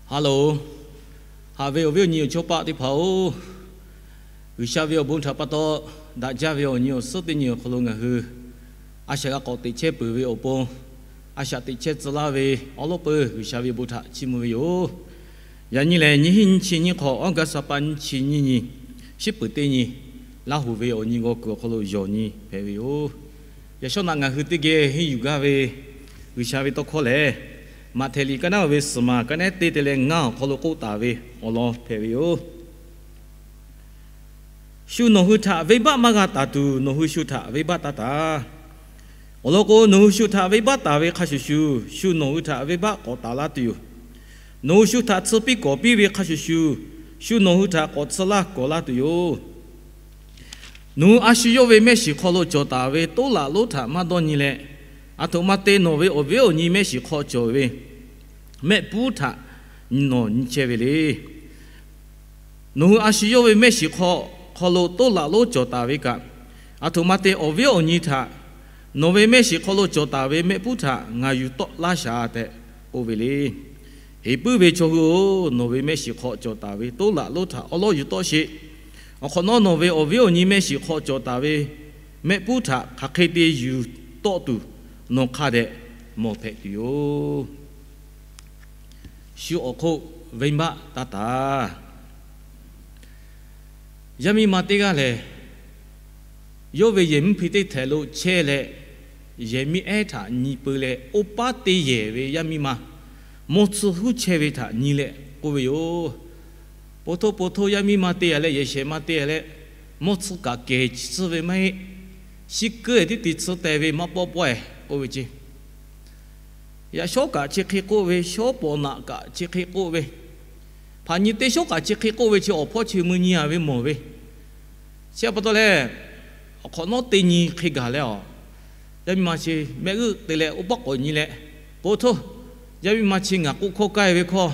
Hello, haꞈ ve awˬ viˉ awˬ nyi awˬ chawˇ paˆ teˇ hpaˍ-oˬ, G'uiˬsha ve awˬ bon htaꞈ pa taw, daꞈ jaˇ ve awˬ nyi awˬ suhˉ teˇ nyi awˬ hk'aw lo ngaˬ hui a shaꞈ g'a k'awꞈ teꞈ chehˇ peuˬ ve awˬ pon, a shaꞈ teꞈ chehˇ tcuh laˇ ve awˉ lawˉ peuˬ G'uiˬsha ve bon htaꞈ chiˇ mvuh ve yoˬ. Yaꞈ nyi lehˬ, nyiˇ hinˉ nyiˇ chi nyiˇ hk'awꞈ, August ha pa nyiˇ chi nyiˇ nyi, shiˉ peuˬ teˇ nyi, Laˇ huˍ ve awˬ nyi g'aw kuiˬ awˬ hk'aw lo yawˬ nyi hpehꞈ ve yoˬ. Yaꞈ shawˉ naꞈ ngaˬ hui teˇ geh henˇ yuˬ gaˇ ve G'uiˬsha ve tawˇ hkawˇ lehˬ, Maꞈhtehˍ liꞈ ka naˉ ve suhˍ maˬ ka nehˉ teˇ te leh ngaˇ awˬ hk'aw lo k'oˆ taˍ ve awˬ lawn hpehꞈ ve yoˬ. Shu nawˬ hui htaꞈ venˇbaˆ maˇ g'a taˍ tuˬ, nawˬ hui shu htaꞈ venˇbaˆ taˇ taˍ. Awˬ lawn k'o, nawˬ hui shu htaꞈ venˇbaˆ taˍ ve hk'a shuˍ shuˍ, shu nawˬ hui htaꞈ venˇbaˆ k'awꞈ taˍ laˇ tuˬ yoˬ. Nawˬ hui shu htaꞈ tsuh piˇ kawˍ piˇ ve hk'a shuˍ shuˍ, shu nawˬ hui htaꞈ k'awꞈ tsuh laˇ kawˍ laˇ tuˬ yoˬ. Nawˬ hui a shu yawˇ ve mehˆ shiˍ hk'aw lo cawˬ taˍ ve toˉ laꞈ lonˉ htaꞈ maˇ dawˇ nyi leh, aˬ htoꞈ ma te nawˬ ve awˬ viˉ awˬ nyi mehˆ shiˍ hk'aw cawˬ ve mehˆ puˉ htaꞈ nawˬ nyi chehˇ ve le. Nawˬ hui a shu yawˇ ve mehˆ shiˍ hk'aw, hk'aw lo toˉ laꞈ lonˉ cawˬ taˍ ve kaꞈ, aˬ htoꞈ ma te awˬ viˉ awˬ nyi htaꞈ nawˬ ve mehˆ shiˍ hk'aw lo cawˬ taˍ ve mehˆ puˉ htaꞈ ngaˬ yuˬ tawˆ laˇ shaˍ tehꞈ k'oˆ ve le. Heˍ puiˉ ve chaw hui-oˬ, nawˬ ve mehˆ shiˍ hk'aw cawˬ taˍ ve toˉ laꞈ lonˉ htaꞈ awˉ lawˉ yuˬ tawˆ sheˍ. Awˬ hk'awꞈ nawˉ nawˬ ve awˬ viˉ awˬ nyi mehˆ shiˍ hk'aw cawˬ taˍ ve mehˆ puˉ htaꞈ hk'aˬ hk'e te yuˬ tawˆ tuˬ nawˬ hk'a dehꞈ mawˬ hpehꞈ tuˬ yoˬ. Shu awˬ hk'oˆ venˇbaˆ taˇ taˍ. Yaˇ miˇ ma teˇ g'aˇ lehˬ, yawˇ ve yehˬ mvuhˇ hpe teˇ htehꞈ lo chehˇ leh, yehˬ miˇ ehˉ htaꞈ nyi peu leh, oˇ paˉ te yehˬ ve yaˇ miˇ ma mawˇ tsuhˇ huˉ chehˇ ve htaꞈ nyi leh k'oˆ ve yoˬ. Po htoˇ po htoˇ, yaˇ miˇ ma te a leh yehˬ shehˍ ma te a leh, mawˇ tsuhˇ kaꞈ kehˬ tsuhˇ ve maˇ heˆ. Shiˉ keuˉ tiˉ te tsuhˇ teh ve maˇ pawˆ pawˆ-e k'oˆ ve ce. Yaꞈ shawˉ kaꞈ chi hk'e k'oˆ ve, shawˉ pawˍ naꞈ kaꞈ chi hk'e k'oˆ ve, hpaꞈ nyi teˇ shawˉ kaꞈ chi hk'e k'oˆ ve chi awˬ hpawˇ chi mui nyi a ve mawˬ ve. Chi pa taw leh, awˬ hk'awꞈ nawˉ teˇ nyi hk'e gaˬ leh a, yaˇ miˇ ma chi mehˆ g'uˇ te leh oˇ paˉ k'awꞈ nyi leh, po htoˇ, yaˇ miˇ ma chi ngaˬ k'oˆ hkawˇ k'ai ve hkawˇ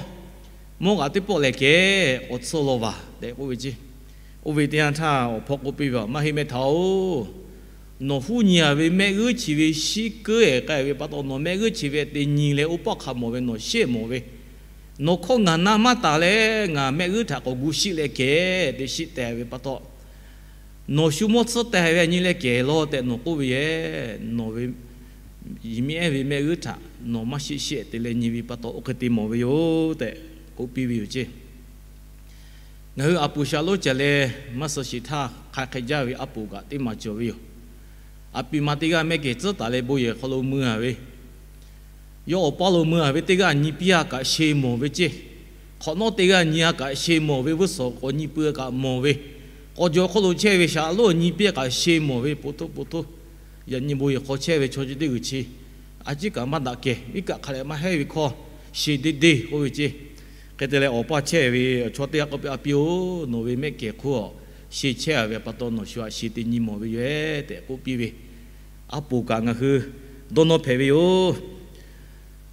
mawˇ g'aꞈ teˇ pawˆ lehˬ kehˬ awˬ tsuhˇ law vaˬ tehꞈ k'oˆ ve ce. Oˇ ve teˇ yanˇ htaˇ awˬ hpawˇ k'oˆ piˇ ve, Maˇ heˆ mehˆ htaꞈ-oˬ, nawˬ huˉ nyi a ve mehˆ g'uˇ chi ve shiˉ keuˉ-e k'ai ve pa taw, nawˬ mehˆ g'uˇ chi ve te nyi leh oˇ paˉ hk'a mawˬ ve nawˬ shehˆ mawˬ ve, nawˬ hkawˇ ngaˬ na maˇ taˍ leh ngaˬ mehˆ g'uˇ htaꞈ k'awꞈ gu shiˆ leh kehˬ te shiˆ teh ve pa taw, nawˬ shu mawˇ tsuhˇ teh ve a nyi leh kehˬ law tehꞈ nawˬ k'oˆ ve yehˬ. Nawˬ ve yehˬ miˇ ehˉ ve mehˆ g'uˇ htaꞈ nawˬ maˇ shiˆ shehˆ te leh nyi ve pa taw, oˇ hk'e te mawˬ ve yoˬ tehꞈ k'oˆ piˇ ve yoˬ ce. Ngaˬ hui aˬ puˍ shaˍ lonˉ caˬ leh maˇ suh sheˍ htaˇ hk'a hk'e jaˇ ve aˉ poꞈ kaꞈ teˇ maˬ cawˬ ve yoˬ. Aˬ piˍ ma teˇ g'aˇ mehˆ kehˬ tcuhˉ taˍ leh bon yehˬ hk'aw lo mui a ve, yawˇ awˬ paˇ lo mui a ve teˇ g'aˇ nyi piˇ a kaꞈ sheh mawˬ ve ce. Hk'awꞈ nawˉ teˇ g'aˇ nyi a kaꞈ sheh mawˬ ve, vuiˇ suhˍ k'awꞈ nyi pui a kaꞈ mawˬ ve, k'awꞈ jawˬ hk'aw lo chehˇ ve shaˍ lonˉ nyi piˇ a kaꞈ sheh mawˬ ve, po htoˇ po htoˇ, yaꞈ nyi bon yehˬ hk'aw chehˇ ve chaw chi teˇ g'uiˬ chi a ciˉ kaꞈ maˇ daꞈ kehˬ, iˉ kaˆ hk'a leh maˇ heˆ ve hkawˇ sheh deˇ deˇ k'oˆ ve ce. Hk'e te leh awˬ paˇ chehˇ ve chaw teˇ g'aˇ k'oˆ piˇ a, Piˇ-oˬ, nawˬ ve mehˆ kehˬ hk'oˆ a sheh chehˇ a ve pa taw nawˬ shu htaꞈ sheh te nyi mawˬ ve yoˬ-e tehꞈ k'oˆ piˇ ve, aˉ poꞈ kaꞈ ngaˬ hui dawˇ nawˇ hpehꞈ ve yoˬ.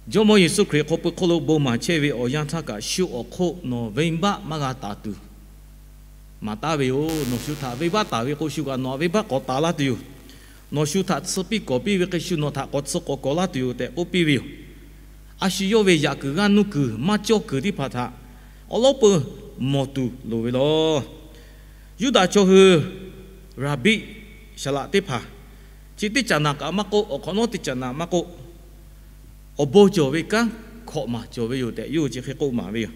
Jawˇmawˇ Yeˍsuˆ Hkriꞈ hk'aw pui hk'oˆ lo bon maˍ chehˇ ve awˬ yanˇ htaˇ kaꞈ shu awˬ hk'oˆ nawˬ venˇbaˆ maˇ g'a taˍ tuˬ maˍ taˍ ve yoˬ. Nawˬ shu htaꞈ venˇbaˆ taˍ ve k'o, shu kaꞈ nawˬ htaꞈ venˇbaˆ k'awꞈ taˍ laˇ tuˬ yoˬ. Nawˬ shu htaꞈ tsuh piˇ kawˍ piˇ ve hk'e, shu nawˬ htaꞈ k'awꞈ tsuh k'awꞈ kawˍ laˇ tuˬ yoˬ tehꞈ k'oˆ piˇ ve yoˬ. A shu yawˇ ve yaꞈ kuiˬ g'aˇ nuˇ kuiˬ maˇ cawˇ kuiˬ teˇ hpaˍ htaꞈ awˉ lawˉ peuˬ mawˬ tuˬ loˍ ve law. Yuˇdaꞈ chaw hui raˍbiˆ saˍlaꞈ teˇ hpaˍ, chi teˇ caꞈ naꞈ kaꞈ maˇ k'oˆ, awˬ hk'awꞈ nawˉ teˇ caꞈ naꞈ maˇ k'oˆ, awˬ bon cawˬ ve kanˉ hkawꞈ maˬ cawˬ ve yoˬ tehꞈ yawˇ hui chi hk'e k'oˆ maˍ ve yoˬ.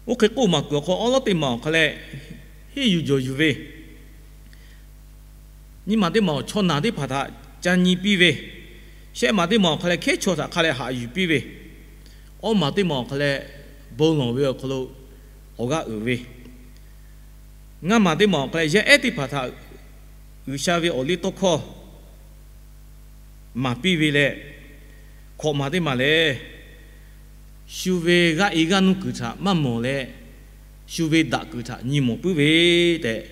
Oˇ hk'e k'oˆ maˍ kuiˬ awˬ hk'aw, awˉ lawˉ teˇ maˬ awˬ hk'a leh henˇ yuˬ jawˬ yuˬ ve, nyiˇ maˬ teˇ maˬ awˬ chaw naˬ teˇ hpaˍ htaꞈ ca nyi piˇ ve, shehˆ maˬ teˇ maˬ awˬ hk'a leh hkehˉ chaw htaꞈ hk'a leh haꞈ yuˬ piˇ ve, awˇ maˬ teˇ maˬ awˬ hk'a leh bon lawˬ ve awˬ hk'aw lo awˬ g'aˇ uiˍ ve, ngaˇ maˬ teˇ maˬ awˬ hk'a leh yaˇ ehˉ teˇ hpaˍ htaꞈ G'uiˬsha ve awˬ liˇ tawˇ hkawˇ maˍ piˇ ve leh, hkawꞈ maˬ teˇ maˬ lehˬ, shu ve g'aˇ e g'aˇ nuˇ kuiˬ htaꞈ maˇ mawˬ leh, shu ve daꞈ kuiˬ htaꞈ nyi mawˬ puiˉ ve tehꞈ,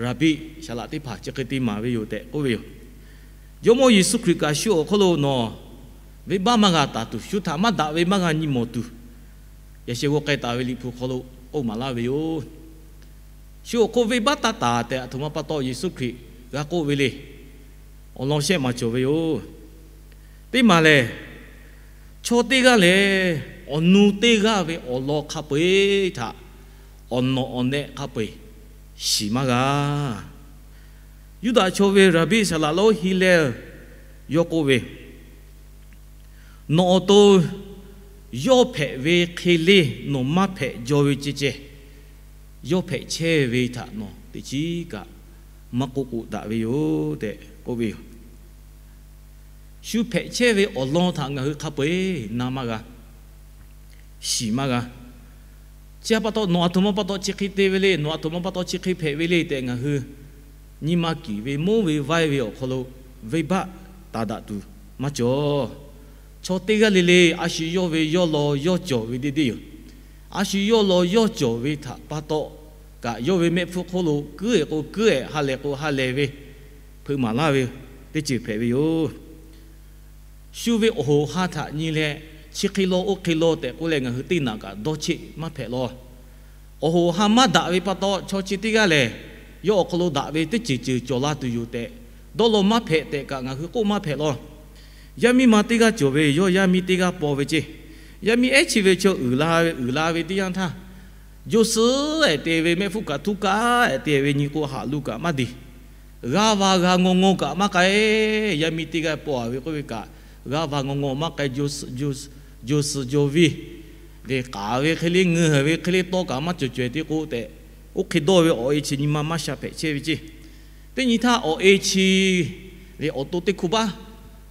raˍbiˆ saˍlaꞈ teˇ hpaˍ chi hk'e te maˍ ve yoˬ tehꞈ k'oˆ ve yoˬ. Jawˇmawˇ Yeˍsuˆ Hkriꞈ kaꞈ shu awˬ hk'oˆ lo nawˬ venˇbaˆ maˇ g'a taˍ tuˬ, shu htaꞈ maˇ daꞈ ve maˇ g'a nyi mawˬ tuˬ, yaꞈ sheh g'aw k'ai taˍ ve Liꞈ hpu hk'aw lo k'oˆ maˍ laˇ ve yoˬ. Shu awˬ hk'oˆ venˇbaˆ taˇ taˍ tehꞈ aˬ htoꞈ ma pa taw Yeˍsuˆ Hkriꞈ g'a k'oˆ ve le. Awˬ lawn shehˆ maˬ cawˬ ve yoˬ. Teˇ maˬ lehˬ, chaw teˇ g'aˇ lehˬ awˬ nu teˇ g'aˇ ve awˬ lawn hk'a peu-eˬ htaꞈ awˬ nawꞈ awˬ nehˆ hk'a peu-eˬ shiˍ maˇ g'a. Yuˇdaꞈ chaw ve raˍbiˆ Saˍlaꞈ lonˉ Hiˇlehˇ yawˇ k'oˆ ve, Nawˬ awˬ to yawˇ hpehꞈ ve hk'e le, nawˬ maˇ hpehꞈ jaw ve ceh ceh, yawˇ hpehꞈ chehˇ ve htaꞈ nawˬ teꞈ chiˉ kaꞈ maˇ k'oˆ k'o daꞈ ve yoˬ tehꞈ k'oˆ ve yoˬ. Shu hpehꞈ chehˇ ve awˬ lawn htaꞈ ngaˬ hui hk'a peu-eˬ na maˇ g'a, shiˍ maˇ g'a. Chi pa taw nawˬ aˬ htoꞈ ma pa taw chi hk'e te ve le, nawˬ aˬ htoꞈ ma pa taw chi hk'e hpehꞈ ve le tehꞈ ngaˬ hui nyi ma kiˍ ve, moˉ ve, vaiˇ ve awˬ hk'aw lo venˇbaˆ taˍ daꞈ tuˬ maˇ cawˬ. Chaw teˇ g'aˇ le le a shu yawˇ ve yawˇ law yawˇ cawˬ ve deˇ deˇ yoˬ. A shu yawˇ law yawˇ cawˬ ve htaꞈ pa taw kaꞈ yawˇ ve mehˆ hpfuhˇ hk'oˆ lo kuiˉ-ehˍ k'o kuiˉ-ehˍ, ha lehˬ k'o ha lehˬ ve, hpeuꞈ maˍ laˇ ve teˇ ceuˬ hpehꞈ ve yoˬ. Shu ve awˬ hoꞈ ha htaꞈ nyi leh, chi hk'e law oˇ hk'e law tehꞈ k'oˆ leh ngaˬ hui teˇ naꞈ kaꞈ dawˇ cheˆ maˇ hpehꞈ law. Awˬ hoꞈ ha maˇ daꞈ ve pa taw chaw chi teˇ g'aˇ lehˬ, yawˇ awˬ hk'aw lo daꞈ ve teˇ ceuˬ ceuˬ cawˬ la tuˬ yoˬ tehꞈ, dawˇ law maˇ hpehꞈ tehꞈ kaꞈ ngaˬ hui k'oˆ maˇ hpehꞈ law. Yaˇ miˇ ma teˇ g'aˇ cawˬ ve, yawˇ yaˇ miˇ teˇ g'aˇ paw ve ceˇ. Yaˇ miˇ ehˉ chi ve chaw uiˍ la ve, uiˍ la ve teˇ yanˇ htaˇ, jo suhˉ-ehˍ te ve, mehˆ hpfuhˇ kaꞈ htuˉ kaˉ-ehˍ te ve, nyi k'o haꞈ lu kaꞈ maˇ diˬ. G'aˇ va g'a ngaw ngaw kaꞈ maˇ k'ai. Yaˇ miˇ teˇ g'aˇ paw-a ve k'oˆ ve kaꞈ, g'aˇ va ngaw ngaw maˇ k'ai. Jo suhˍ jo viˇ ve k'aˍ ve hk'e le, ngeuˬ ve hk'e le, tawˇ kaꞈ maˇ cawˬ cawehˬ te k'o tehꞈ, oˇ hk'e dawˇ ve awˬ e chi nyi ma maˇ sha hpehꞈ chehˇ ve ceˇ. Teˇ nyi htaˇ awˬ e chi ve awˬ to teˇ hk'u baˆ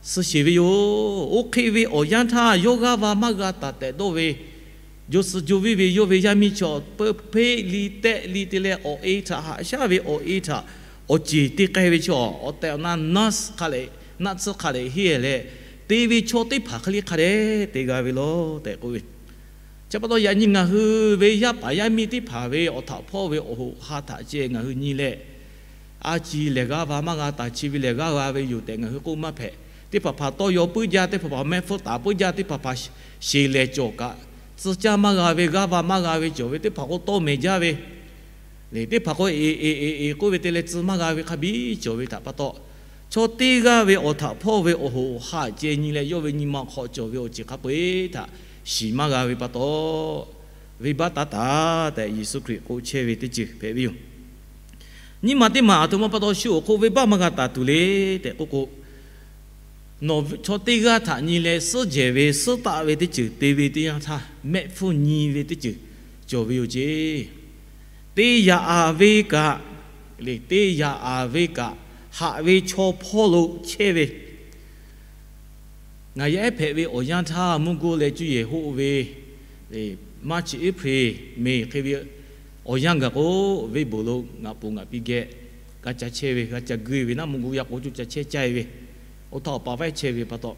suh sheˍ ve yoˬ. Oˇ hk'e ve awˬ yanˇ htaˇ yawˇ g'aˇ va maˇ g'a taˍ tehꞈ dawˇ ve, jo suhˍ jo viˇ ve yawˇ ve yaˇ miˇ chaw peu hpeˆ li tehˆ li te leh, awˬ e htaꞈ, haꞈ shaˉ ve awˬ e htaꞈ awˬ ceˬ te k'ai ve chaw, awˬ tehˬ awˬ na naˆ tsuhˇ hk'a lehˬ henˇ leh, te ve chaw teˇ hpaˍ hk'e le hk'a dehꞈ te g'a ve law tehꞈ k'oˆ ve. Chi pa taw yaꞈ nyi ngaˬ hui ve yaˇ paˍ yaˇ miˇ teˇ hpaˍ ve awˬ htaꞈ hpawˇ ve awˬ hoꞈ ha htaꞈ ceh ngaˬ hui nyi leh, a ciˍ lehˬ g'aˇ va maˇ g'a taˍ, chi ve lehˬ g'aˇ g'a ve yoˬ tehꞈ ngaˬ hui k'oˆ maˇ hpehꞈ. Teˇ hpaˍ hpaˍ tawˇ yaw puiˉ jaˇ, teˇ hpaˍ hpaˍ mehˆ hpfuhˇ taˍ puiˉ jaˇ, teˇ hpaˍ hpaˍ sheˍ lehˍ cawˬ kaꞈ tcuh caˇ maˇ g'a ve, g'aˇ va maˇ g'a ve cawˬ ve, teˇ hpaˍ k'o tawˇ mehˍ jaˇ ve le, teˇ hpaˍ k'o eˍ eˍ eˍ eˍ k'oˆ ve te leh tcuh maˇ g'a ve hk'a biˇ cawˬ ve htaꞈ pa taw, chaw teˇ g'aˇ ve awˬ htaꞈ hpawˇ ve awˬ hoꞈ awˬ ha ceh nyi leh, yawˇ ve nyi ma hk'aw cawˬ ve awˬ ceuˬ hk'a peu-eˬ htaꞈ shiˍ maˇ g'a ve pa taw, venˇbaˆ taˍ taˍ tehꞈ Yeˍsuˆ Hkriꞈ k'oˆ chehˇ ve teˇ ceuˬ hpehꞈ ve yoˬ. Nyiˇ maˬ teˇ maˬ aˬ htoꞈ ma pa taw shu awˬ hk'oˆ venˇbaˆ maˇ g'a taˍ tuˬ le tehꞈ k'oˆ k'o, nawˬ chaw teˇ g'aˇ htaꞈ nyi leh suhˉ jehˬ ve suhˉ taˆ ve teˇ ceuˬ te ve teˇ yanˇ htaˇ, mehˆ hpfuhˇ nyi ve teˇ ceuˬ cawˬ ve yoˬ ceˇ. Te yaꞈ aˍ ve kaꞈ, le te yaꞈ aˍ ve kaꞈ, haꞈ ve chaw hpawˇ lo chehˇ ve, ngaˬ yaˇ ehˉ hpehꞈ ve awˬ yanˇ htaˇ mvuhˇ goˇ leh cuˇ yehˬ hoˆ ve, March, April, May hk'e ve awˬ yanˇ gaˬ k'o, venˇ beuˬ lo ngaˬ ponˬ ngaˬ piˇ geh g'a ca chehˇ ve, g'a ca guˇ ve naˉ, mvuhˇ goˇ yaˇ k'o cuˇ ca chehˇ caˇ ve, oˇ htaˇ awˬ pa vaiˇ chehˇ ve pa taw,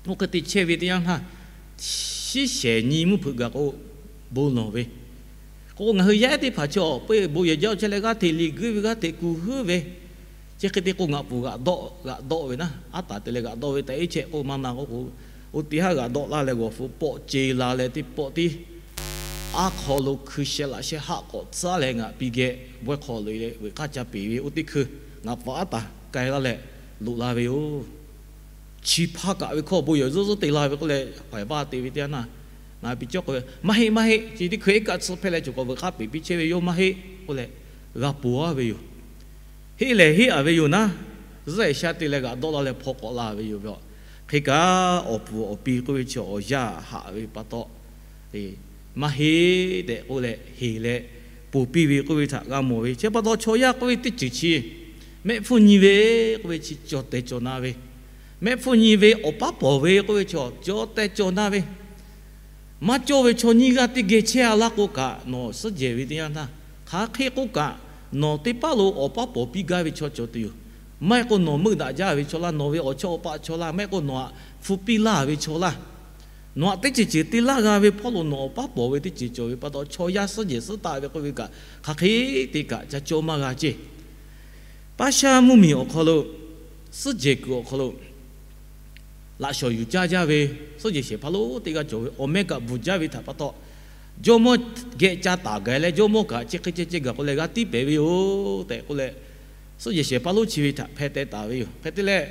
oˇ hk'e te chehˇ ve teˇ yanˇ htaˇ, shiˉ shehˍ nyi mvuhˇ hpeuꞈ gaˬ k'o, bon lawˬ ve k'o, ngaˬ hui yaˇ ehˉ teˇ hpaˍ chaw peu-eˬ bon yehˬ jaˇ chehˇ leh g'aˇ hteꞈ liꞈ guˇ ve, g'aˇ hteꞈ kuˬ huiˉ ve, chi hk'e te k'o ngaˬ ponˬ g'aꞈ dawˆ g'aꞈ dawˆ ve naˉ, aˉ taˍ te leh g'aꞈ dawˆ ve tehꞈ iˉ chehˇ k'oˆ maˇ na k'oˆ k'o, oˇ teˇ haˉ g'aꞈ dawˆ laˇ leh g'awˬ hpu pawˆ ce la leh teˇ pawˆ tiˉ aˉ hk'aw lo hkui sheh laꞈ sheh haˆ k'awꞈ tcuhˉ leh ngaˬ piˇ geh bawehˇ hk'aw loꞈ-e leh veuꞈ k'aˇ ca peˍ ve oˇ teˇ hkui ngaˬ paˍ aˉ taˍ k'ai laˇ leh loꞈ la ve yoˬ. Chi hpaˇ kaꞈ ve hkawˇ bon yehˬ zuhˇ zuhˇ te la ve k'oˆ leh, hpaiˍ vaˇ te ve teˇ yanˇ htaˇ, ngaˬ piˇ cawˇ k'oˆ ve, Maˇ heˆ, maˇ heˆ, chi teˇ hkui iˉ kaˆ tsuhˇ hpehˇ leh cawˬ k'awꞈ veuꞈ k'aˇ peˍ piˇ chehˇ ve yoˬ, maˇ heˆ k'oˆ leh g'a ponˬ-a ve yoˬ. Heˆ lehˬ heˆ-a ve yoˬ naˉ, zuhˆ-ehˍ shaˉ te leh g'aꞈ dawˆ laˇ leh hpaw k'awꞈ la ve yoˬ ve. Hk'e kaꞈ awˬ puˍ awˬ pi k'oˆ ve chi awˬ yanˇ haꞈ ve pa taw, maˇ heˆ tehꞈ k'oˆ leh heˍ leh ponˬ piˇ ve k'oˆ ve htaꞈ g'a mawˬ ve. Chi pa taw chaw yaˇ k'oˆ ve teˇ ceuˬ chi mehˆ hpfuhˇ nyi ve k'oˆ ve chi cawˬ tehˬ cawˬ na ve, mehˆ hpfuhˇ nyi ve awˬ paˉ pawˍ ve k'oˆ ve chaw cawˬ tehˬ cawˬ na ve, maˇ cawˇ ve chaw nyiˇ g'aˇ teˇ geh chehˇ-a laˇ k'o kaꞈ, nawˬ suhˉ jehˬ ve teˇ yanˇ htaˇ, hk'aˬ hk'e k'oˆ kaꞈ, nawˬ teˇ paˉ lo awˬ paˉ pawˍ piˇ gaˇ ve chaw cawˬ tuˬ yoˬ. Maˇ heˆ k'o nawˬ meuˆ daꞈ jaˇ ve chaw laˇ, nawˬ ve awˬ chawˇ awˬ paˆ chaw laˇ, maˇ heˆ k'o nawˬ htaꞈ hpu piˇ laˇ ve chaw laˇ, nawˬ htaꞈ teˇ ceuˬ ceuˬ te laˇ g'a ve hpawˇ lo nawˬ awˬ paˉ pawˍ ve teˇ ceuˬ cawˬ ve pa taw, chaw yaˇ suhˉ jehˬ suhˉ taˆ ve k'oˆ ve kaꞈ hk'aˬ hk'e te kaꞈ ca cawˇ maˇ g'a ceˇ. Paˇ shaˉ mvuhˇmiˬ awˬ hk'aw lo, suhˉ jehˬ kuiˬ awˬ hk'aw lo laꞈ shawˍ yuˬ caˇ jaˇ ve suhˉ jehˬ shehˍ hpaˇ lonˉ teˇ g'aˇ cawˬ ve, awˬ meh kaꞈ bvuhˬ jaˇ ve htaꞈ pa taw, jawˇmawˇ geh ca taˍ gaˬ leh jawˇmawˇ kaꞈ chi hk'e ceh ceh gaˬ k'o leh g'a tiˉ pehˍ ve yoˬ tehꞈ k'oˆ leh, suhˉ jehˬ shehˍ hpaˇ lonˉ chi ve htaꞈ hpeh teh taˍ ve yoˬ. Hk'e te leh,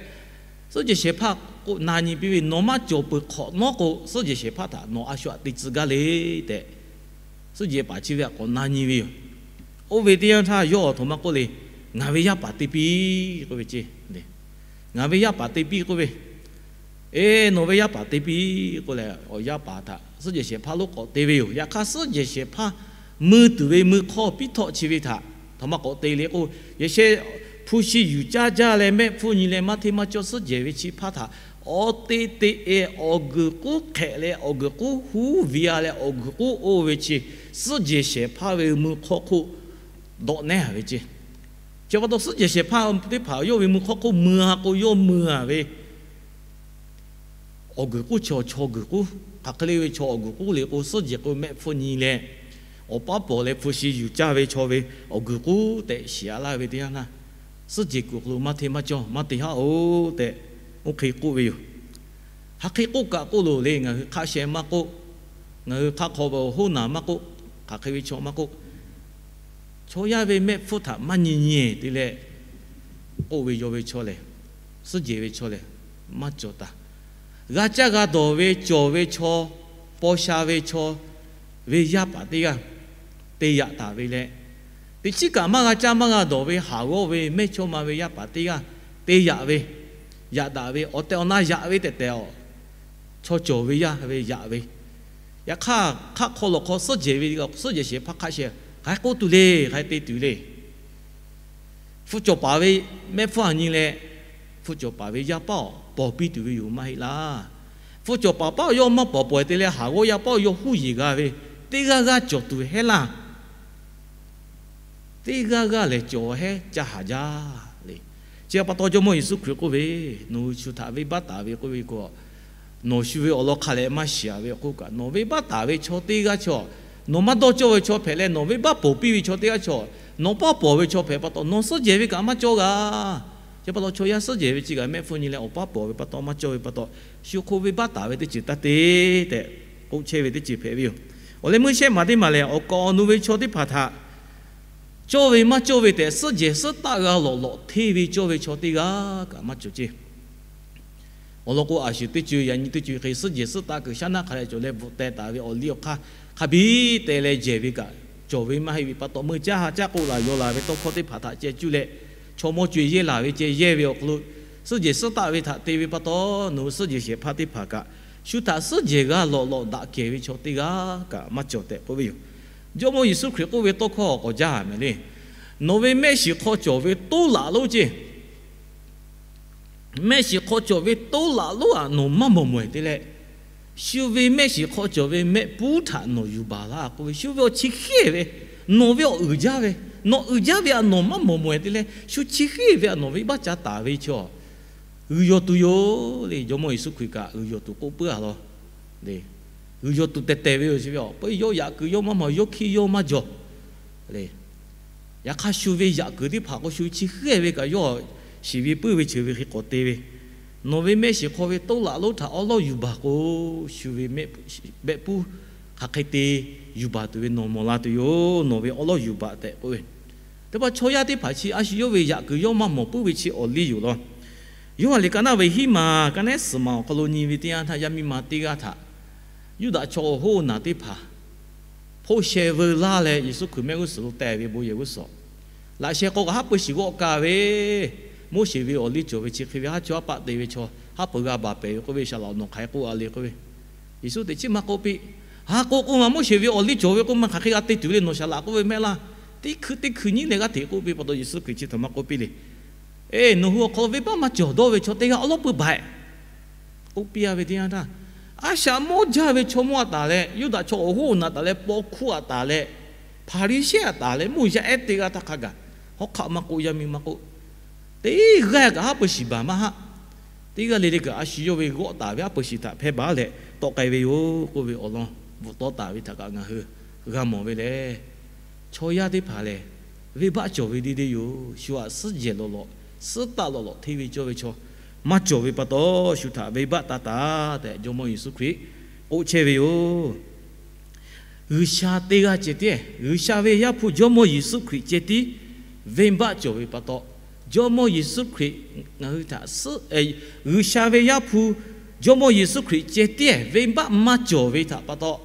Suhˉ jehˬ shehˍ hpaˇ k'o na nyi piˇ ve, nawˬ maˇ cawˬ peuˬ hk'awꞈ nawˉ k'o, suhˉ jehˬ shehˍ hpaˇ htaꞈ nawˬ a shu htaꞈ te tcuh gaˇ le tehꞈ, suhˉ jehˬ paˍ chi ve htaꞈ k'awꞈ na nyi ve yoˬ. Oˇ ve teˇ yanˇ htaˇ yawˇ awˬ htoꞈ ma k'oˆ le, Ngaˬ ve yaˇ paˍ te piˇ k'oˆ ve ce. Ngaˬ ve yaˇ paˍ te piˇ k'oˆ ve, Eˬ, nawˬ ve yaˇ paˍ te piˇ k'oˆ leh, awˬ yaˇ paˍ htaꞈ suhˉ jehˬ shehˍ hpaˇ lonˉ k'awꞈ te ve yoˬ. Yaꞈ hk'aˇ, suhˉ jehˬ shehˍ hpaˇ mui tuˬ ve mui hk'awˇ piˇ htawˆ chi ve htaꞈ htoꞈ ma k'awꞈ te le k'o, yaꞈ sheh hpu shi yuˬ caˇ jaˇ leh mehˆ hpfuhˇ nyi leh maˇ hteˇ maˇ cawˇ suhˉ jehˬ ve chi hpaˇ htaꞈ awˬ te te e awˬ guiˬ k'uˉ hk'ehꞈ leh awˬ guiˬ k'uˉ huˉ viˬ a leh awˬ guiˬ k'uˉ oˇ ve chi suhˉ jehˬ shehˍ hpaˇ ve mui hk'awˇ hk'oˆ dawꞈ nehˉ ve ce. Chi pa taw suhˉ jehˬ shehˍ hpaˇ teˇ hpaˍ yawˇ ve mui hk'awˇ hk'oˆ mui a k'o, yawˇ mui a ve awˬ guiˬ k'uˉ chaw, chaw guiˬ k'uˉ, hk'aˬ hk'e le ve chaw awˬ guiˬ k'uˉ le k'o, suhˉ jehˬ k'o mehˆ hpfuhˇ nyi leh awˬ paˉ pawˍ leh hpu shi yuˬ caˇ ve chaw ve awˬ guiˬ k'uˉ tehꞈ shiˍ a laˇ ve teˇ yanˇ htaˇ, suhˉ jehˬ kuiˬ hk'aw lo maˇ hteˇ maˇ cawˇ maˇ te haˉ oˬ tehꞈ, oˇ hk'e k'oˆ ve yoˬ. Hk'aˬ hk'e k'oˆ kaꞈ k'oˆ loˬ le, ngaˬ hui hk'a sheh maˇ k'oˆ, ngaˬ hui hk'a hk'aw ve awˬ hoˉ naˬ maˇ k'oˆ, hk'aˬ hk'e ve chaw maˇ k'oˆ, chaw yaˇ ve mehˆ hpfuhˇ htaꞈ maˇ nyi nyi te leh k'oˆ ve yaw ve chaw lehˬ, suhˉ jehˬ ve chaw lehˬ, maˇ cawˬ taˍ. G'a caˇ g'a dawˬ ve cawˬ ve chaw, paw sha ve chaw ve yaˇ paˍ teˇ g'aˇ te yaꞈ taˍ ve leh, teꞈ chiˉ kaꞈ maˇ g'a caˇ maˇ g'a dawˬ ve haˍ g'awˇ ve mehˇ chawˇ ma ve yaˇ paˍ teˇ g'aˇ te yaꞈ ve, yaꞈ daꞈ ve awˬ tehˬ awˬ na yaꞈ ve tehꞈ tehꞈ a, chaw cawˬ ve yaˇ ve yaꞈ ve. Yaꞈ hk'aˇ, hk'aˆ hk'aw lawˬ hk'aw suhˉ jehˬ ve, suhˉ jehˬ shehˍ hpaˇ hk'a sheh hk'aˬ hk'e k'oˆ tuˬ le, hk'aˬ hk'e te tuˬ le. Hpu cawˬ paˍ ve mehˆ hpfuhˇ a nyi leh, hpu cawˬ paˍ ve yaˇ paˇ awˬ pawˍ piˇ tuˬ ve yoˬ maˇ heˆ laˇ. Hpu cawˬ paˍ paˇ yawˇ maˇ pawˍ pawˍ te leh haˍ g'awˇ yaˇ paˇ yawˇ huˉ yeˬ g'a ve, teˇ g'aˇ g'aˇ cawˬ tuˬ hehˉ laˇ. Teˇ g'aˇ g'aˇ lehˬ cawˬ hehˉ ca haˍ jaˇ le. Chi pa taw Jawˇ mawˇ Yeˍsuˆ Hkriꞈ k'oˆ ve, Nawˬ hui shu htaꞈ venˇbaˆ taˍ ve k'oˆ ve k'o, nawˬ shu ve awˬ lawn hk'a leh maˇ shiˍ a ve awˬ hk'oˆ kaꞈ, nawˬ venˇbaˆ taˍ ve chaw teˇ g'aˇ chaw, nawˬ maˇ dawˇ cawˇ ve chaw hpehꞈ leh nawˬ venˇbaˆ pawˍ piˇ ve chaw teˇ g'aˇ chaw, nawˬ paˇ pawˍ ve chaw hpehꞈ pa taw, nawˬ suhˉ jehˬ ve kaꞈ maˇ cawˇ g'a. Chi pa taw chaw yaˇ suhˉ jehˬ ve chi kaꞈ mehˆ hpfuhˇ nyi leh awˬ paˇ pawˍ ve pa taw maˇ cawˇ ve pa taw, shu hk'oˆ venˇbaˆ taˍ ve teˇ ceuˬ taˇ te tehꞈ k'oˆ chehˇ ve teˇ ceuˬ hpehꞈ ve yoˬ. Awˬ leh meuˇ shehˆ maˬ teˇ maˬ lehˬ, awˬ kaˍ awˬ nu ve chaw teˇ hpaˍ htaꞈ cawˇ ve maˇ cawˇ ve tehꞈ suhˉ jehˬ suhˉ taˆ g'a lawꞈ lawꞈ hteˇ ve cawˇ ve chaw teˇ g'aˇ kaꞈ maˇ cawˬ ceˇ. Awˬ lawn k'o, a shu teˇ co yaꞈ nyi teˇ co hk'e suhˉ jehˬ suhˉ taˆ kuiˬ shaˉ naˆ hk'a leh cawˬ leh bvuhꞈ teh taˍ ve awˬ liˇ awˬ hk'aˇ hk'a biˇ teh leh jehˬ ve kaꞈ cawˬ ve maˇ heˆ ve pa taw, meuˇ caˇ ha caˇ k'o laˬ yaw laˬ ve tawˇ hkawˇ teˇ hpaˍ htaꞈ ceh cuˇ leh, chaw mawˇ co-e yehˇ laˬ ve ceh yehˇ ve awˬ hk'aw lo suhˉ jehˬ suhˉ taˆ ve htaꞈ te ve pa taw, nawˬ hui suhˉ jehˬ shehˍ hpaˇ teˇ hpaˍ kaꞈ shu htaꞈ suhˉ jehˬ g'a lawꞈ lawꞈ daꞈ kehˬ ve chaw teˇ g'aˇ kaꞈ maˇ cawˬ tehꞈ k'oˆ ve yoˬ. Jawˇ mawˇ Yeˍsuˆ Hkriꞈ k'oˆ ve tawˇ hkawˇ k'awꞈ jaˇ mehˍ le. Nawˬ ve mehˆ shiˍ hk'aw cawˬ ve toˇ laꞈ lonˉ ceˇ. Mehˆ shiˍ hk'aw cawˬ ve toˇ laꞈ lonˉ aꞈ nawˬ maˇ mawˬ mawˬ-e te leh, shu ve mehˆ shiˍ hk'aw cawˬ ve mehˆ puˉ htaꞈ nawˬ yuˬ baˬ laˇ k'oˆ ve, shu ve awˬ chi hk'e ve, nawˬ ve awˬ uiˍ jaˇ ve, nawˬ uiˍ jaˇ ve aꞈ nawˬ maˇ mawˬ mawˬ-e te leh, shu chi hk'e ve aꞈ nawˬ venˇbaˆ ca taˍ ve chaw, g'uiˬ yawˬ tuˬ yoˬ le. Jawˇ mawˇ Yeˍsuˆ Hkriꞈ kaꞈ g'uiˬ yawˬ tuˬ k'oˆ puiˉ a law. G'uiˬ yawˬ tuˬ tehˬ tehˬ ve yoˬ. Chi ve a peuˬ yawˇ yaꞈ kuiˬ yawˇ maˇ mawˬ, yawˇ hkiˇ yawˇ maˇ jawˬ le. Yaꞈ hk'aˇ shu ve yaꞈ kuiˬ teˇ hpaˍ k'o shu chi hk'e ve kaꞈ yawˇ shiˍ ve puiˉ ve cheuˬ ve hk'e k'awꞈ te ve, nawˬ ve mehˆ shiˍ hk'aw ve toˇ laꞈ lonˉ htaꞈ awˉ lawˉ yuˬ baˬ k'o, shu ve mehˆ puˉ hk'aˬ hk'e te yuˬ baˬ tuˬ ve nawˬ mawˬ la tuˬ yoˬ. Nawˬ ve awˉ lawˉ yuˬ baˬ tehꞈ k'oˆ ve, teˇ hpaˍ chaw yaˇ teˇ hpaˍ chi a shu yawˇ ve yaꞈ kuiˬ yawˇ maˇ mawˬ puiˉ ve chi awˬ liˇ yoˬ law. Yoˇhanˬ liꞈ ka naˉ ve hiˉ maˬ ka nehˉ suhˍ maˬ awˬ hk'aw lo nyi ve teˇ yanˇ htaˇ, yaˇ miˇ ma teˇ g'aˇ htaꞈ Yuˇdaꞈ chaw awˬ hoˉ awˬ naˬ teˇ hpaˍ hpoˆ sheh veu laˇ leh Yeˍsuˆ Hkriꞈ mehˆ g'uˇ suhˍ lo teh ve bon yehˬ g'uˇ suhˍ laꞈ sheh k'o kaꞈ haˉ pui shiˍ g'awˆ ka ve, Moˉseˍ ve awˬ liˇ cawˬ ve chi hk'e ve haˉ chaw haˉ paˆ te ve chaw haˉ pui g'a baˬ pehˍ ve k'oˆ ve, Saˍ laꞈ nawˬ hk'aˬ hk'e k'oˆ a le k'oˆ ve, Yeˍsuˆ teꞈ chiˉ maˇ k'oˆ piˇ. Ha k'o k'oˆ ma, Moˉseˍ ve awˬ liˇ cawˬ ve k'oˆ ma hk'aˬ hk'e g'a te tuˬ le, nawˬ saˍ laꞈ k'oˆ ve mehˆ laˇ. Teˇ hkui teˇ hkui nyiˉ leh g'aˇ hteꞈ k'oˆ piˇ pa taw, Yeˍsuˆ Hkriꞈ chi htaꞈ maˇ k'oˆ piˇ le. Eˬ, nawˬ hui awˬ hk'aw lo venˇbaˆ maˇ cawˬ dawˇ ve chaw teˇ g'aˇ awˉ lawˉ pui baˬ-e k'oˆ piˇ a ve teˇ yanˇ htaˇ, a shaꞈ mawˇ jaˇ ve chaw mawˇ a taˍ leh, Yuˇdaꞈ chaw awˬ hoˉ awˬ naˬ taˍ leh, paw hkuˇ a taˍ leh, Hpaˍriˍsehˇ a taˍ leh, mvuhˇ yaˇ ehˉ teˇ g'aˇ htaˇ hk'a gaˬ hawˉ hk'aˆ maˇ k'oˆ, yaˇ miˇ maˇ k'oˆ, teˇ g'aˇ kaꞈ haˉ pui shiˍ baˬ maˇ haˆ. Teˇ g'aˇ le le kaꞈ a shu yawˇ ve g'awˆ taˍ ve haˉ pui shiˍ htaꞈ hpehˇ baˬ leh tawˆ k'ai ve yoˬ k'oˆ ve awˬ lawn bvuhꞈ tawˆ taˍ ve htaꞈ kaꞈ ngaˬ hui g'a mawˬ ve lehˬ, chaw yaˇ teˇ hpaˍ lehˬ, venˇbaˆ cawˬ ve deˇ deˇ yoˬ. Shu aꞈ suhˉ jehˬ lawꞈ lawꞈ, suhˉ taˆ lawꞈ lawꞈ hteˇ ve cawˇ ve chaw maˇ cawˬ ve pa taw, shu htaꞈ venˇbaˆ taˇ taˍ tehꞈ Jawˇ mawˇ Yeˍsuˆ Hkriꞈ k'oˆ chehˇ ve yoˬ. G'uiˬsha teˇ g'aˇ ceh tiˉ, G'uiˬsha ve Yaˇ hpu Jawˇ mawˇ Yeˍsuˆ Hkriꞈ ceh tiˉ venˇbaˆ cawˬ ve pa taw, Jawˇmawˇ Yeˍsuˆ Hkriꞈ ngaˬ hui htaꞈ suhˉ, G'uiˬsha ve Yaˇ hpu Jawˇmawˇ Yeˍsuˆ Hkriꞈ ceh tiˉ venˇbaˆ maˇ cawˬ ve htaꞈ pa taw,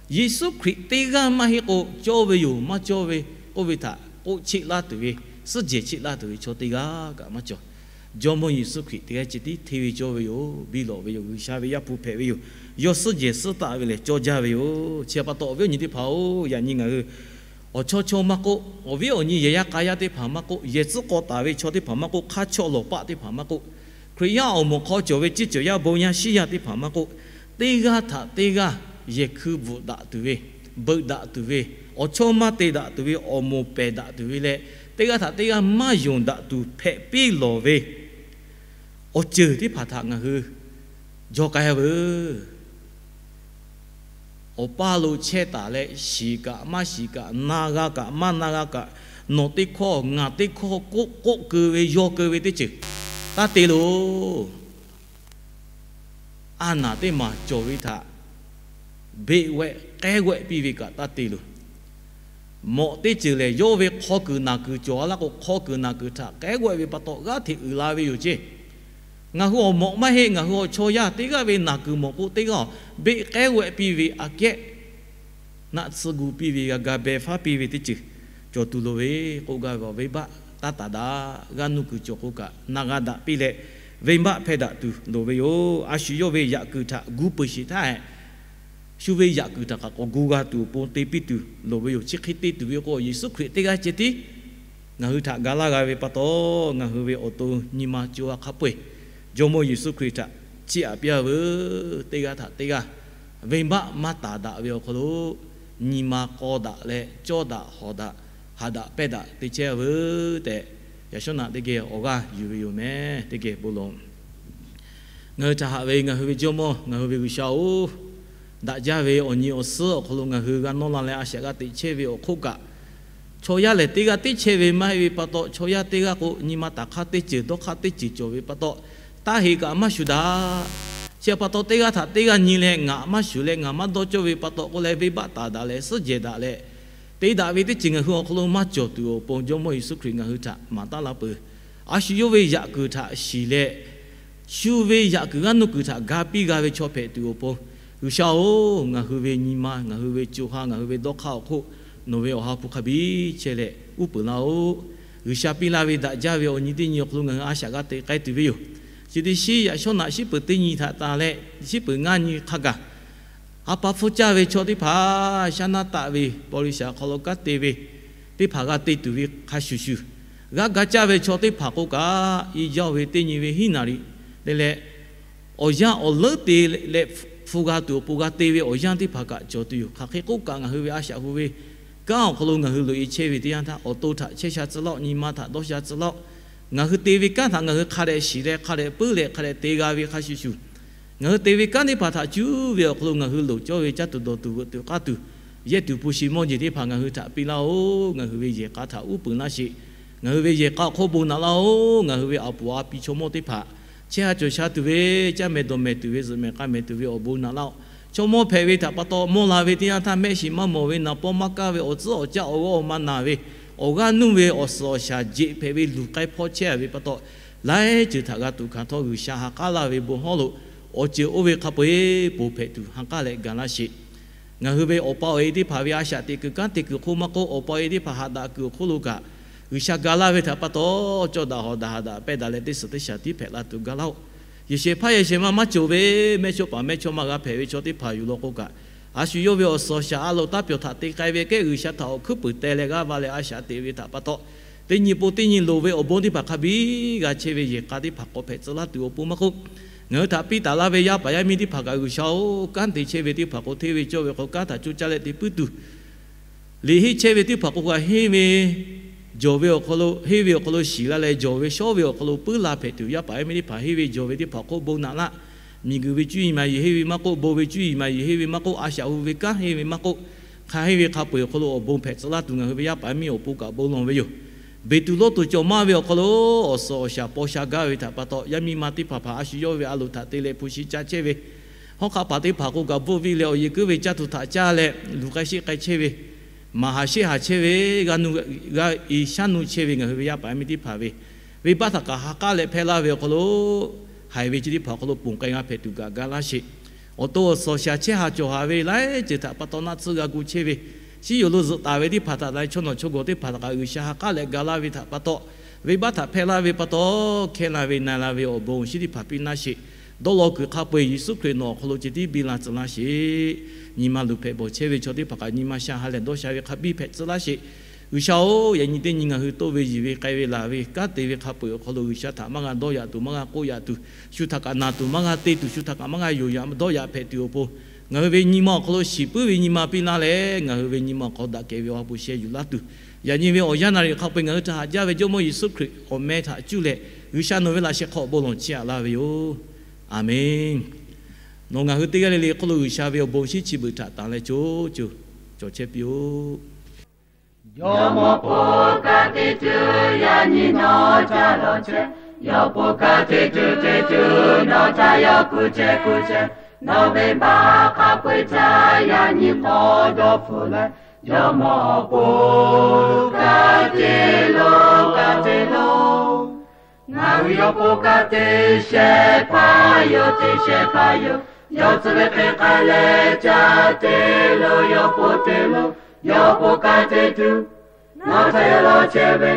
Yeˍsuˆ Hkriꞈ teˇ g'aˇ maˇ heˆ k'o, cawˇ ve yoˬ maˇ cawˇ ve k'oˆ ve htaꞈ k'oˆ cheˆ laˇ tuˬ ve, suhˉ jehˬ cheˆ laˇ tuˬ ve chaw teˇ g'aˇ kaꞈ maˇ cawˬ. Jawˇmawˇ Yeˍsuˆ Hkriꞈ teˇ g'aˇ ceh tiˉ hteˇ ve cawˇ ve yoˬ, biˇ lawꞈ ve yoˬ. G'uiˬsha ve Yaˇ hpu hpehꞈ ve yoˬ. Yawˇ suhˉ jehˬ suhˉ taˆ ve lehˬ cawˇ jaˇ ve yoˬ. Chi pa taw awˬ viˉ awˬ nyi teˇ hpaˍ-oˬ, yaꞈ nyi ngaˬ hui awˬ chawˇ chawˇ maˇ k'oˆ, awˬ viˉ awˬ nyi yehˬ yaˇ k'a yaˇ teˇ hpaˍ maˇ k'oˆ, yehˬ tcuhˉ k'aw taˍ ve chaw teˇ hpaˍ maˇ k'oˆ, hk'aˇ chawˇ lawˬ paˆ teˇ hpaˍ maˇ k'oˆ, Hkriꞈ yaˇ awˬ moˍ hk'aw cawˬ ve ceˇ ceuˬ yaˇ bon yaˇ shiˉ yaˇ teˇ hpaˍ maˇ k'oˆ, teˇ g'aˇ htaꞈ teˇ g'aˇ yehˬ hkui bvuhꞈ daꞈ tuˬ ve, beuꞈ daꞈ tuˬ ve, awˬ chawˇ maˇ te daꞈ tuˬ ve, awˬ moˍ pehˬ daꞈ tuˬ ve leh, teˇ g'aˇ htaꞈ teˇ g'aˇ maˇ yonˍ daꞈ tuˬ hpehꞈ piˇ lawˬ ve awˬ ceuˬ teˇ hpaˍ htaꞈ ngaˬ hui jaw k'ai-a veuˬ. Awˬ paˇ lo chehˇ taˍ leh, shiˍ kaꞈ maˇ shiˍ kaꞈ, na g'a kaꞈ maˇ na g'a kaꞈ, nawˬ teˇ hkawˇ ngaˬ teˇ hkawˇ k'oˆ k'oˆ keu ve yaw keu ve teˇ ceuˬ taˇ te loˬ. A naˍ teˇ maˬ cawˬ ve htaꞈ beˆ g'ehˆ k'ehˉ g'ehˆ piˇ ve kaꞈ taˇ te loˬ. Mawꞈ teˇ ceuˬ lehˬ, yawˇ ve hk'aw kuiˬ naˬ kuiˬ cawˬ a laˇ k'o, hk'aw kuiˬ naˬ kuiˬ htaꞈ k'ehˉ g'ehˆ ve pa taw g'aˇ hteꞈ uiˍ la ve yoˬ ceˇ. Ngaˬ hui awˬ mawꞈ maˇ heˆ, ngaˬ hui awˬ chaw yaˇ teˇ g'aˇ ve naˬ kuiˬ mawˬ k'o, teˇ g'aˇ beˆ k'ehˉ g'ehˆ piˇ ve aꞈ kehˉ naˆ tsuhˇ gu piˇ ve, g'a ga beh faˉ piˇ ve teˇ ceuˬ cawˬ tuˬ loˍ ve k'oˆ gaˇ ve awˬ venˇbaˆ taˇ taˍ daꞈ. G'aˇ nuˇ kuiˬ cawˬ k'o kaꞈ na g'a daꞈ piˇ leh, venˇbaˆ hpehˇ daꞈ tuˬ loˍ ve yoˬ. A shu yawˇ ve yaꞈ kuiˬ htaꞈ gu peuˬ sheˍ htaˇ, shu ve yaꞈ kuiˬ htaꞈ kaꞈ k'awꞈ gu g'a tuˬ awˬ pon te piˇ tuˬ loˍ ve yoˬ. Chi hk'e te tuˬ ve k'o, Yeˍsuˆ Hkriꞈ teˇ g'aˇ ceh tiˉ ngaˬ hui htaꞈ ga laˇ g'a ve pa taw, ngaˬ hui ve awˬ to nyi ma co ha hk'a peu-eˬ Jawˇmawˇ Yeˍsuˆ Hkriꞈ htaꞈ chiˇ aꞈ piˇ-a veuˬ. Teˇ g'aˇ htaꞈ teˇ g'aˇ venˇbaˆ maˇ taˍ daꞈ ve awˬ hk'aw lo, nyi ma k'aw daꞈ leh cawˇ daꞈ hawˍ daꞈ haꞈ daꞈ pehˇ daꞈ te chehˇ-a veuˬ tehꞈ, yaꞈ shawˉ naꞈ teˇ geh awˬ g'aˇ yuˬ ve yoˬ meh. Teˇ geh bon lawˬ. Ngaˬ hui htaꞈ haꞈ ve ngaˬ hui ve Jawˇmawˇ, ngaˬ hui ve G'uiˬsha-oˬ, daꞈ jaˇ ve awˬ nyi awˬ suhˉ awˬ hk'aw lo ngaˬ hui g'a nawˇ la leh a shaꞈ g'a teꞈ chehˇ ve awˬ hk'oˆ kaꞈ, chaw yaˇ lehˬ teˇ g'aˇ teˇ chehˇ ve maˇ heˆ ve pa taw, chaw yaˇ teˇ g'aˇ k'o nyi ma taˍ hk'aˇ teˇ ceuˬ dawˇ hk'aˇ teˇ ceuˬ cawˬ ve pa taw, taˇ heꞈ kaꞈ maˇ shuˍ daꞈ. Chi pa taw teˇ g'aˇ htaꞈ teˇ g'aˇ nyi leh ngaˬ maˇ shuˍ leh ngaˬ maˇ dawˇ cawˇ ve pa taw k'oˆ leh, venˇbaˆ taˍ daꞈ leh suhˉ jehˬ daꞈ leh te daꞈ ve teˇ ceuˬ ngaˬ hui awˬ hk'aw lo maˇ cawˬ tuˬ awˬ pon Jawˇmawˇ Yeˍsuˆ Hkriꞈ ngaˬ hui htaꞈ maˍ taˉ la peuˬ. A shu yawˇ ve yaꞈ kuiˬ htaꞈ shiˍ leh, shu ve yaꞈ kuiˬ g'aˇ nuˇ kuiˬ htaꞈ ga piˇ g'a ve chaw hpehꞈ tuˬ awˬ pon, G'uiˬsha-oˬ, ngaˬ hui ve nyi ma, ngaˬ hui ve co ha, ngaˬ hui ve dawˇ hk'aˇ awˬ hk'oˆ nawˬ ve awˬ ha hpu hk'a biˇ chehˇ leh uˉ peunˍ laˇ-oˆ. G'uiˬsha piˇ laˇ ve daꞈ jaˇ ve awˬ nyi teˇ nyi awˬ hk'aw lo ngaˬ hui a shaꞈ g'a te k'ai tuˬ ve yoˬ. Chi teˇ shiˉ yaꞈ shawˉ naꞈ shiˉ peuˬ teˇ nyi htaꞈ tanˬ leh, shiˉ peuˬ ngaˇ nyi hk'a gaˬ, a pa hpfuhˇ caˇ ve chaw teˇ hpaˍ, shaˉ naˉ taˆ ve paw li shaˍ hk'aw lo kanˉ te ve teˇ hpaˍ g'a te tuˬ ve hk'a shuˍ shuˍ, g'aˇ ga caˇ ve chaw teˇ hpaˍ k'o kaꞈ, i jaˇ ve teˇ nyi ve hiˉ naˍ riˍ leh leh, awˬ yanˇ awˬ leuˉ te leh hpu g'a tuˬ awˬ pon g'a te ve awˬ yanˇ teˇ hpaˍ kaꞈ cawˬ tuˬ yoˬ. Hk'aˬ hk'e k'oˆ kaꞈ, ngaˬ hui ve a shaꞈ hu ve kanˉ awˬ hk'aw lo ngaˬ hui loꞈ-e chehˇ ve teˇ yanˇ htaˇ, awˬ to htaꞈ chehˇ sha tcuh laˇ-oˆ, nyi ma htaꞈ dawˇ sha tcuh laˇ-oˆ. Ngaˬ hui te ve kanˉ htaꞈ ngaˬ hui hk'a dehꞈ shiˍ leh hk'a dehꞈ puiˉ leh hk'a dehꞈ te g'a ve hk'a shuˍ shuˍ, ngaˬ hui te ve kanˉ teˇ hpaˍ htaꞈ cuˇ ve awˬ hk'aw lo ngaˬ hui loˍ cawˇ ve caˇ tuˬ dawˬ tuˬ veuꞈ tuˬ k'aˇ tuˬ, yehˇ tuˬ hpu shi mawˇ jeˬ teˇ hpaˍ ngaˬ hui htaꞈ piˇ laˇ-oˆ. Ngaˬ hui ve yehˬ k'a htaꞈ uˉ peunˍ laˇ sheˍ. Ngaˬ hui ve yehˬ k'a awˬ hk'oˆ bon naꞈ laˇ-oˆ. Ngaˬ hui ve a poˍ a pi chaw mawˇ teˇ hpaˍ chehˇ ha cawˬ sha tuˬ ve, caˇ mehˍ dawˬ mehˍ tuˬ ve, zuhꞈ mehˍ k'a mehˍ tuˬ ve awˬ bon naꞈ laˇ-oˆ. Chaw mawˇ hpehꞈ ve htaꞈ pa taw, mawˇ la ve teˇ yanˇ htaˇ mehˆ shiˍ maˇ mawˬ ve, naˍ paw maˇ kaˇ ve, awˬ tcuhˉ awˬ caˆ awˬ g'awˇ awˬ ma naˬ ve, awˬ g'aˇ nuˇ ve awˬ suhˍ awˬ shaˍ jeꞈ hpehꞈ ve luˬ k'ai hpawˇ chehˇ ve pa taw, laiˉ ceuˬ htaꞈ g'a tuꞈ hkanˍ htawˇ, G'uiˬsha ha k'aˉ laˇ ve bon hawˉ lo awˬ ceuˬ oˇ ve hk'a peu-eˬ ponˬ hpehꞈ tuˬ ha k'aˉ leh gaˬ laˇ sheˍ. Ngaˬ hui ve awˬ pa awˬ e teˇ hpaˍ ve a shaꞈ teꞈ kuiˬ kanˉ te kuiˬ hk'oˆ maˇ k'oˆ, awˬ pa awˬ e teˇ hpaˍ haꞈ daꞈ kuiˬ awˬ hk'oˆ lo kaꞈ, G'uiˬsha ga laˇ ve htaꞈ pa taw, cawˇ daꞈ hawˍ daꞈ haꞈ daꞈ pehˇ daꞈ leh teˇ suhˍ teˇ shaˍ tiˉ hpehꞈ la tuˬ ga laˇ-oˆ. Yehˬ shehˍ hpaˇ yehˬ shehˍ ma maˇ cawˬ ve, mehˇchawˇ paˍ mehˇchawˇma g'a hpehꞈ ve chaw teˇ hpaˍ yuˬ law k'o kaꞈ, a shu yawˇ ve awˬ suhˍ awˬ shaˍ a loˍ taˇ pyawˬ htaꞈ te k'ai ve kehˉ G'uiˬsha htaꞈ awˬ hkuiˉ puiˍ teh leh g'aˇ va leh a shaꞈ teꞈ ve htaꞈ pa taw, teˇ nyi pon teˇ nyi loˍ ve awˬ bon teˇ hpaˍ hk'a biˇ g'a chehˇ ve yehˬ k'a teˇ hpaˍ k'awꞈ hpehꞈ tcuh laˇ tuˬ awˬ pon maˇ k'oˆ, ngaˬ hui htaꞈ piˇ taˍ laˇ ve yaˇ paˍ yaˇ miˇ teˇ hpaˍ kaꞈ, G'uiˬsha-oˬ, kanˉ te chehˇ ve teˇ hpaˍ k'o, hteˇ ve cawˇ ve hk'aw kanˉ htaꞈ coˇ caˇ leh te puiˉ tuˬ, liꞈ henˇ chehˇ ve teˇ hpaˍ k'o kaꞈ, henˇ ve jawˬ ve awˬ hk'aw lo, henˇ ve awˬ hk'aw lo shiˍ la leh, jawˬ ve shawˉ ve awˬ hk'aw lo puiˉ la hpehꞈ tuˬ, yaˇ paˍ yaˇ miˇ teˇ hpaˍ henˇ ve jawˬ ve teˇ hpaˍ awˬ hk'oˆ bon naꞈ laˇ. Miˬguiˬ ve cuˇ yiˍ maˍ yiˍ henˇ ve maˇ k'oˆ, bon ve cuˇ yiˍ maˍ yiˍ henˇ ve maˇ k'oˆ, a shaꞈ hu ve kanˉ henˇ ve maˇ k'oˆ, hk'a henˇ ve hk'a peu-eˬ awˬ hk'aw lo awˬ bon hpehꞈ tcuh laˇ tuˬ, ngaˬ hui ve yaˇ paˍ yaˇ miˇ awˬ pon kaꞈ bon lawˬ ve yoˬ. Beˬ tuˬ lawˇ tuˬ cawˬ maˇ ve awˬ hk'aw lo awˬ suhˍ awˬ shaˍ paw sha gaˇ ve htaꞈ pa taw, yaˇ miˇ ma teˇ hpaˍ hpaˍ a shu yawˇ ve a loˍ htaꞈ te leh hpu shi ca chehˇ ve, hawˉ hk'aˆ paˍ teˇ hpaˍ k'o kaꞈ bvuhˆ viˇ leh awˬ yeˬ kuiˉ ve caˇ tuˬ htaꞈ caˇ leh luˬ k'ai sheˆ k'ai chehˇ ve, maˍ haˍ sheˆ haˍ chehˇ ve, g'a nuˇ g'a i shaˉ nuˇ chehˇ ve ngaˬ hui ve yaˇ paˍ yaˇ miˇ teˇ hpaˍ ve Venˇbaˆ htaꞈ kaꞈ ha k'aˉ leh hpehˇ laˇ ve awˬ hk'aw lo, haiˬ ve chi teˇ hpaˍ awˬ hk'aw lo ponˬ k'ai g'a hpehꞈ tuˬ gaˬ ga laˇ sheˍ. Awˬ to awˬ suhˍ awˬ shaˍ chehˇ ha cawˬ haˍ ve laiˉ ceuˬ htaꞈ pa taw naˆ tsuhˇ g'a gu chehˇ ve, shinˉ yoˬ lo zuhꞈ taˍ ve teˇ hpaˍ htaꞈ leh chaw nawˬ chaw gawˬ teˇ hpaˍ htaꞈ kaꞈ G'uiˬsha ha k'aˉ leh ga laˇ ve htaꞈ pa taw, venˇbaˆ htaꞈ hpehˇ laˇ ve pa taw, hkehˇ la ve na la ve awˬ bon awˬ shinˉ teˇ hpaˍ piˇ laˇ sheˍ. Dawˇ law kuiˬ hk'a peu-eˬ Yeˍsuˆ Hkriꞈ nawˬ awˬ hk'aw lo ceh tiˉ biˇ la tcuh laˇ sheˍ. Nyi ma luˬ hpehꞈ bawˬ chehˇ ve chaw teˇ hpaˍ kaꞈ nyi ma sha ha lehˬ dawˇ sha ve hk'a biˇ hpehꞈ tcuh laˇ sheˍ. G'uiˬsha-oˬ, yaꞈ nyi teˇ nyi ngaˬ hui toˆ ve yiˬ ve k'ai ve laˬ ve kanˉ te ve hk'a peu-eˬ awˬ hk'aw lo G'uiˬsha htaꞈ maˇ g'a dawˇ yaꞈ tuˬ, maˇ g'a k'oˆ yaꞈ tuˬ, shu htaꞈ kaꞈ naˬ tuˬ maˇ g'a te tuˬ, shu htaꞈ kaꞈ maˇ g'a yonˍ yaꞈ dawˇ yaꞈ hpehꞈ tuˬ awˬ pon, ngaˬ hui ve nyi ma awˬ hk'aw lo shiˍ puiˉ ve nyi ma piˇ laˇ leh, ngaˬ hui ve nyi ma awˬ hk'aw daꞈ kehˬ ve awˬ ha hpu sheh yuˬ laˇ tuˬ, yaꞈ nyi ve awˬ yanˇ naˍ riˍ hk'a peu-eˬ ngaˬ hui htaꞈ haꞈ jaˇ ve Jawˇmawˇ Yeˍsuˆ Hkriꞈ awˬ meh htaꞈ cuˇ leh, G'uiˬsha nawˬ ve laꞈ sheh hk'aw bon lawˬ chiˇ aꞈ laˇ ve yoˬ. Aˍmenˍ. Nawˬ ngaˬ hui teˇ g'aˇ le le hk'oˆ lo G'uiˬsha ve awˬ bon shinˉ chi beuꞈ htaꞈ tanˬ leh co co cawˬ chehˇ piˇ-oˆ. Jawˇmawˇ po ka te tuˬ yaꞈ nyi nawˬ ca lawˬ chehˇ. Yawˇ po ka te tuˬ te tuˬ nawˬ htaꞈ yawˇ kuˬ chehˇ kuˬ chehˇ. Nawˬ venˇbaˆ hk'a peu-eˬ htaꞈ yaꞈ nyi k'awꞈ dawˇ hpfuhˆ leh, Jawˇmawˇ po ka te lo ka te lo. Ngaˬ hui yawˇ po ka te shehˍ hpaˇ yoˬ, te shehˍ hpaˇ yoˬ. Yawˇ tcuh ve hk'e k'ai leh ca te lo, yawˇ po te lo, yawˇ po ka te tuˬ nawˬ htaꞈ yawˇ lawˬ chehˇ ve,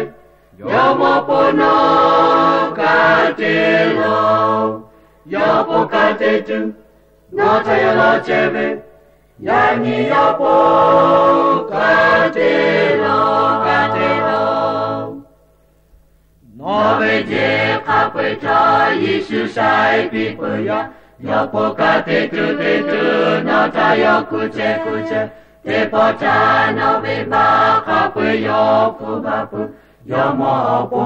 Jawˇmawˇ po nawˬ ka te lo, yawˇ po ka te tuˬ nawˬ htaꞈ yawˇ lawˬ chehˇ ve, yaꞈ nyi yawˇ po ka te lo ka te lo. Nawˬ ve jeˬ hk'a peu-eˬ htawˇ Yeˍsuˆ shaiˍ piˇ peuˬ yaˇ. Yawˇ po ka te tuˬ te tuˬ nawˬ htaꞈ yawˇ kuˬ chehˇ kuˬ chehˇ. Teˇ pawˆ htaˇ nawˬ venˇbaˆ hk'a peu-eˬ yawˇ hpu baˬ peuˬ. Jawˇmawˇ po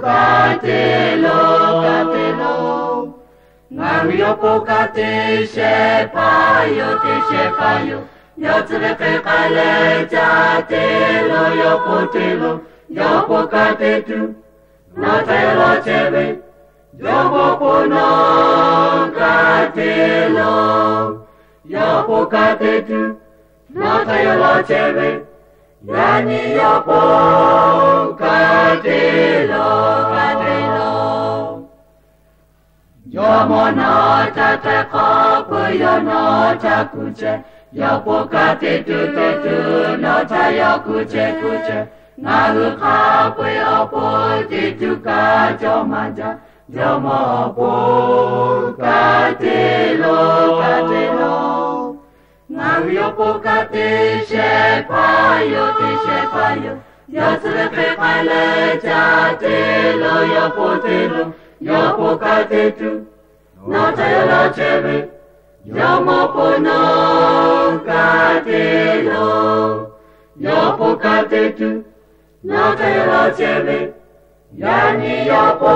ka te lo ka te lo. Ngaˬ hui yawˇ po ka te shehˍ hpaˇ yoˬ, te shehˍ hpaˇ yoˬ. Yawˇ tcuh ve hk'e k'ai leh ca te lo, yawˇ po te lo, yawˇ po ka te tuˬ nawˬ htaꞈ yawˇ lawˬ chehˇ ve, Jawˇmawˇ po nawˬ ka te lo, yawˇ po ka te tuˬ nawˬ htaꞈ yawˇ lawˬ chehˇ ve, yaꞈ nyi yawˇ po ka te lo ka te lo. Jawˇmawˇ nawˬ htaꞈ htaiˍ hk'awꞈ peuˬ, yawˇ nawˬ htaꞈ kuˬ chehˇ. Yawˇ po ka te tuˬ te tuˬ nawˬ htaꞈ yawˇ kuˬ chehˇ kuˬ chehˇ. Ngaˬ hui hk'a peu-eˬ awˬ pon te tuˬ kaꞈ cawˬ maˇ jaˇ. Jawˇmawˇ po ka te lo ka te lo. Ngaˬ hui yawˇ po ka te shehˍ hpaˇ yoˬ, te shehˍ hpaˇ yoˬ. Yawˇ tcuh ve hk'e k'ai leh ca te lo, yawˇ po te lo, yawˇ po ka te tuˬ nawˬ htaꞈ yawˇ lawˬ chehˇ ve, Jawˇmawˇ po nawˬ ka te lo, yawˇ po ka te tuˬ nawˬ htaꞈ yawˇ lawˬ chehˇ ve, yaꞈ nyi yawˇ po